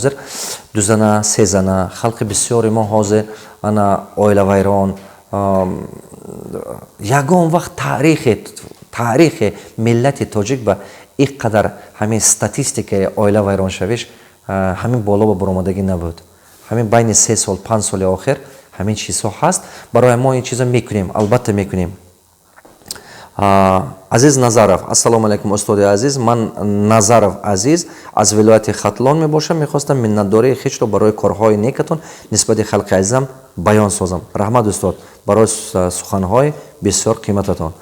Ҳозир дузана, сезана, халқи бисёри мо ҳозир ана оилавайрон. Ягон вақт таърихи миллати тоҷик ба ин қадар ҳамин статистикаи оила вайроншавиш ҳамин боло ба баромадагӣ набуд. Ҳамин байни 3 сол, 5 соли охир ҳамин чизҳо ҳаст. Барои мо ин чизо мекунем, албатта, мекунем. Азиз Назаров: «Ассалому алайкум, устоди азиз. Ман Назаров Азиз аз вилояти Хатлон мебошам. Мехостам миннатдории хешро барои корҳои некатон нисбати халқи азизам баён созам. Раҳмат, устод, барои суханҳои бисёр қимататон».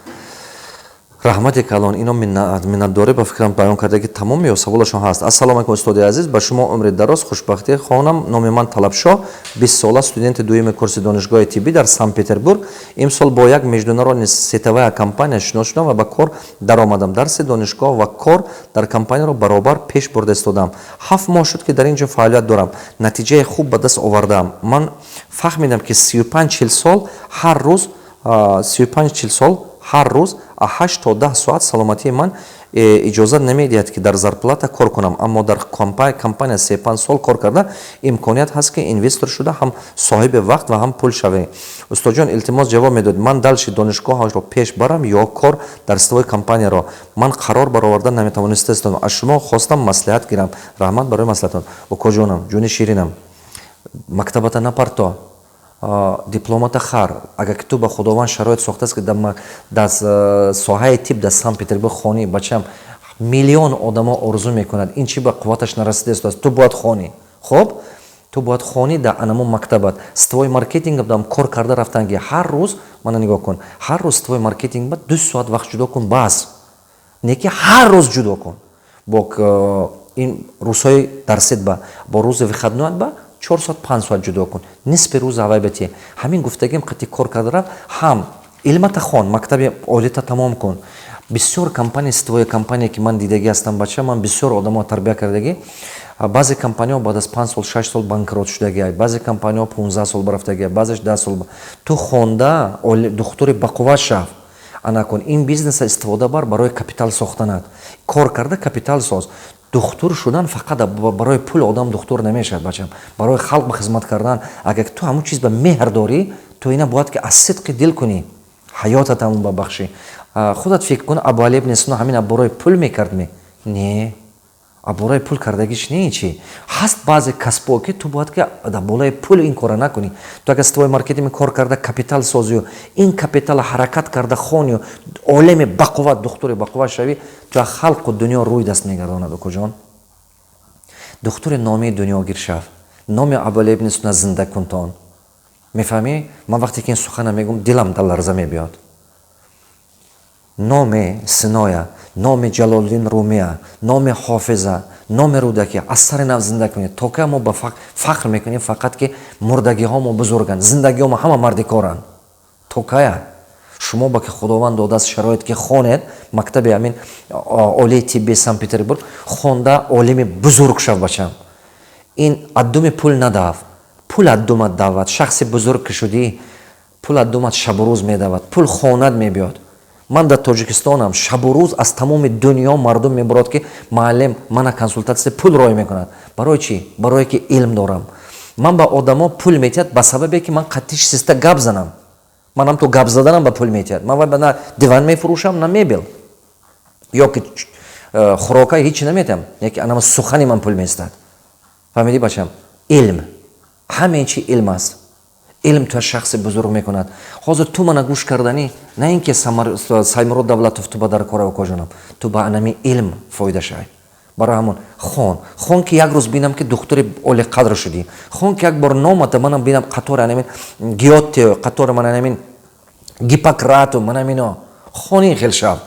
Раҳмати калон. Ино миннатдорӣ ба фикрам баён карда, ки тамом ё саволашон ҳаст? «Ассалому алайкум, устоди азиз, ба шумо умри дароз, хушбахтӣ хонам. Номи ман Талабшоҳ, 20 сола, студенти дуюми курси донишгоҳи тиббӣ дар Санкт Петербург. Имсол бо як международный сетевая компания шинос шудам ва ба кор даромадам. Дарси донишгоҳ ва кор дар компанияро баробар пеш бурда истодам. 7 моҳ шуд, ки дар ин ҷо фаъолият дорам, натиҷаи хуб ба даст овардаам. Ман фаҳмидам, ки 35-40 сол ҳар рӯз, 35-40 сол ҳар рӯз 8 то 10 соат саломатии ман иҷозат намедиҳад, ки дар зарплата кор кунам. Аммо дар компания 3-5 сол кор карда, имконият ҳаст, ки инвестор шуда, ҳам соҳиби вақт ва ҳам пул шавӣ. Устодҷон, илтимос, ҷавоб медод: ман дальше донишгоҳро пеш барам ё кор дар сетевой компанияро? Ман қарор бароварда наметавонистастам, аз шумо хостам маслиҳат гирам. Раҳмат барои маслиҳатон». Укоҷонам, ҷони ширинам, мактабата напарто, дипломата хар. Агар ки ту ба Худованд шароит сохтааст, ки дар соҳаи тиб дар Санкт Петербург хонӣ, бачам, миллион одамо орзу мекунад, ин чи ба қувваташ нарасидааст. Ту бояд хонӣ. Хоб, ту бояд хонӣ дар анамо мактабат. Сетевой маркетинг дам кор карда рафтан, ки ҳар рӯз, мана нигоҳ кун, ҳар рӯз сетевой маркетинг ба 2 соат вақт ҷудо кун, бас не ки ҳар рӯз ҷудо кун. Бо ин рӯзҳои дарсит ба бо рӯзи выходной ат ба 4 соат, 5 соат ҷудо кун, нисфи рӯз ҳавай бати. Ҳамин гуфтагим қати кор карда рафт, ҳам илмата хон, мактаби олита тамом кун. Бисёр компания, сетевой компания, ки ман дидагӣ ҳастам, бача, ман бисёр одамо тарбия кардагӣ. Баъзе компанияҳо баъд аз 5 сол, 6 сол банкрот шудагиай, баъзе компанияҳо 15 сол барафтагиай, баъзеш 10 сол. Ту хонда духтури бақувват шав. Ана кун, ин бизнеса истифода бар барои капитал сохтанат. Кор карда капитал соз. Духтур шудан фақат барои пул одам духтур намешавад, бачам, барои халқ ба хизмат кардан. Агар ту ҳамун чиз ба меҳр дорӣ, ту ина бояд ки аз сидқи дил кунӣ, ҳаётат ҳамун ба бахшӣ. Худат фикр кун, Абуали ибни Сино ҳамин барои пул мекардме? Не, барои пул кардагиш не. Чи ҳаст, баъзе касбо, ки ту бояд ки дар болои пул ин кора накунӣ. Ту агар сетевой маркетинг кор карда капитал созию, ин капитала ҳаракат карда хонию, олами бақувват, духтури бақувват шавӣ, ту халқу дунё рӯй даст мегардонад. Укуҷон, духтури номии дунёгир шав, номи Абуали ибни Сина зинда кунтон. Мефаҳмӣ? Ман вақте ки ин сухана мегӯм, дилам дар ларза мебиёд. Номи Синоя, номи Ҷалолиддин Румия, номи Ҳофиза, номи Рӯдакӣ аз сари нав зинда кунед. То ка мо ба фахр мекунем фақат, ки мурдагиҳо мо бузурганд, зиндагиҳо мо ҳама мардикоранд? То кая? Шумо ба ки Худованд додааст шароит, ки хонед мактаби ҳамин олии тибби Санкт Петербург, хонда олими бузург шав, бачам. Ин аддуми пул надав, пул аддумат давад. Шахси бузург ки шудӣ, пул аддумат шабу рӯз медавад, пул хонат мебиёд. Ман дар Тоҷикистонам, шабу рӯз аз тамоми дунё мардум мебурад, ки муаллим, мана консултатсия, пул рой мекунад. Барои чӣ? Барое ки илм дорам. Ман ба одамо пул метиҳад ба сабабе ки ман қаттиш систа гап занам. Манам то гап заданам ба пул метиҳад. Ман вай на диван мефурӯшам, на мебел ё ки хӯрока, ҳичи наметиҳам, яки анама сухани ман пул местад. Фаҳмидӣ, бачам? Илм, ҳамаи чи илм аст. Илм туя шахси бузург мекунад. Ҳозир ту мана гӯш карданӣ, на ин ки Саймурод Давлатов ту ба дар кора. Укоҷонам, ту ба анами илм фоида шавӣ. Барои ҳамон хон, хон, ки як рӯз бинам, ки духтури олиқадр шудӣ. Хон, ки як бор номата манам бинам қатори анамин Гёте, қатори ман анамин Гиппократу, манамино. Хони хел шав.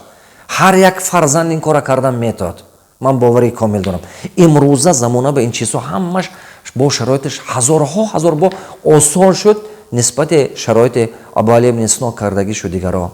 Ҳар як фарзанд ин кора кардан метод, ман боварии комил дорам. Имрӯза замона ба ин чизҳо ҳамаш бо шароиташ ҳазорҳо ҳазор бо осон шуд нисбати шароити Абуали ибни Сино кардагӣ шу дигаро.